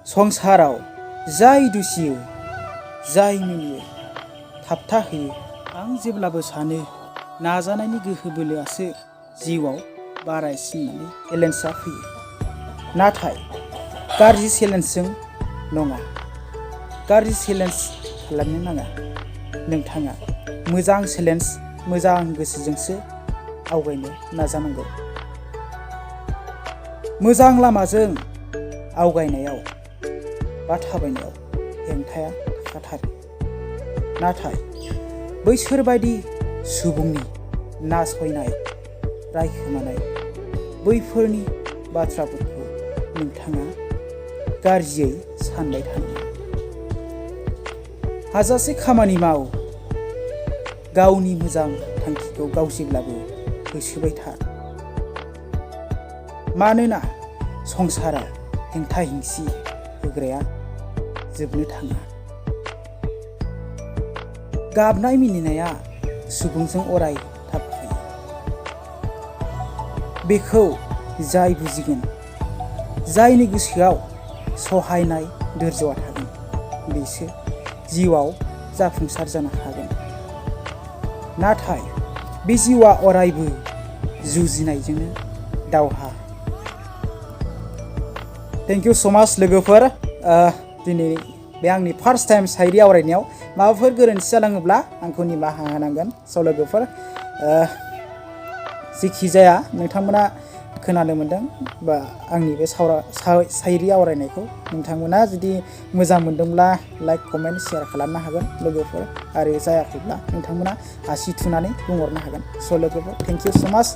संसाराव जाय दुसियो जाय मिनियो थाबथा होयो आं जेब्लाबो सानो नाजानायनि गोहो बोलोआसो जिउआव बारायसिननानै चेलेन्जआ फैयो। नाथाय गाज्रि चेलेन्जजों नङा, गाज्रि चेलेन्ज खालामनो नाङा। नोंथाङा मोजां चेलेन्ज मोजां गोसोजोंसो आवगायनो नाजानांगौ। मोजां लामाजों आवगायनायाव बा थाबायनायाव हेंथाया थाखाथारो। नाथाय बैसोरबायदि सुबुंनि नासयनाय रायखोमानाय बैफोरनि बाथ्राफोरखौ नोंथाङा गाज्रियै सानबाय थानाङा। हाजासे खामानि माव, गावनि मोजां थांखिखौ गाव जेब्लाबो होसोबाय था। मानोना संसाराव हेंथा हेंसि होग्राया जोबनो थाङा। गाबनाय मिनिनाया सुबुंजों अराय थाफायो। बेखौ जाय बुजिगोन, जायनि गोसोआव सहायनाय धोर्जोआ थागोन, बिसो जिउआव जाफुंसार जानो हागोन। नाथाय बे जिउआ अरायबो जुजिनायजोंनो दावहा। थेंक इउ सो माच लोगोफोर। दिनै बे आंनि फार्स्ट टाइम सायरी आवरायनायाव माबाफोर गोरोन्थि जालाङोब्ला आंखौ निमाहा होनांगोन। स' लोगोफोर, जेखि जाया नोंथांमोना खोनानो मोनदों बा आंनि बे सायरी आवरायनायखौ नोंथांमोना जुदि मोजां मोनदोंब्ला लाइक कमेन्ट शेयार खालामनो हागोन लोगोफोर, आरो जायाखैब्ला नोंथांमोना आसि थुनानै बुंहरनो हागोन। स' लोगोफोर, थेंक इउ सो माच।